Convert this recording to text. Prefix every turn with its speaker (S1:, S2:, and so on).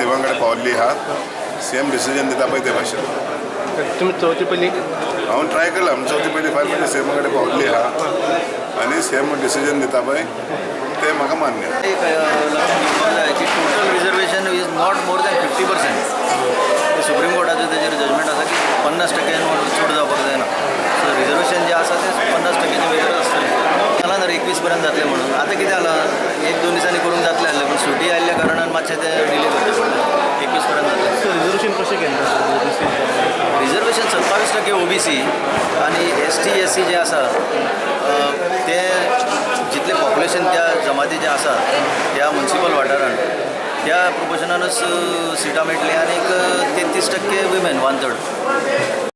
S1: सीएमा कडेन पावल्ली आहा. CM decision दिता पळय ते भाशेन.
S2: तुमी चवथी पयलीं?
S1: हांव ट्राय केला. आमच्या चवथी पयलीं फायल म्हणजे सीएमा कडेन पावल्ली आहा आनी सीएम डिसिजन दिता पळय ते म्हाका मान्य.
S3: एक लक्षात घेवपाक जाय की total reservation is not more than 50%. Supreme कोर्टाचें तेजेर जजमेंट आसा की 50 टक्क्यान चड जावपाक जायना. सो रिजर्वेशन जें आसा तें 50 टक्क्याचे वयर आसतलें. जालां ना 21 पर्यंत जातलें म्हणून. आतां कितें जालां, एक दोन दिसांनी करूंक जातलें आसलें, पूण सुटी आयिल्ल्या कारणान मातशें तें डिले करचें पडलें. 21 पर्यंत जातलें.
S2: सो रिजर्वेशन कशें केन्ना?
S3: रिजर्वेशन 27% ओबीसी आनी एस टी, एस सी जे आसा, ते जितलें पॉप्युलेशन त्या जमातीचें आसा त्या मुन्सिपल वाठारान, त्या प्रोपोर्शनानूच सिटां मेळटलीं. आनीक 33% विमेन, वन थर्ड.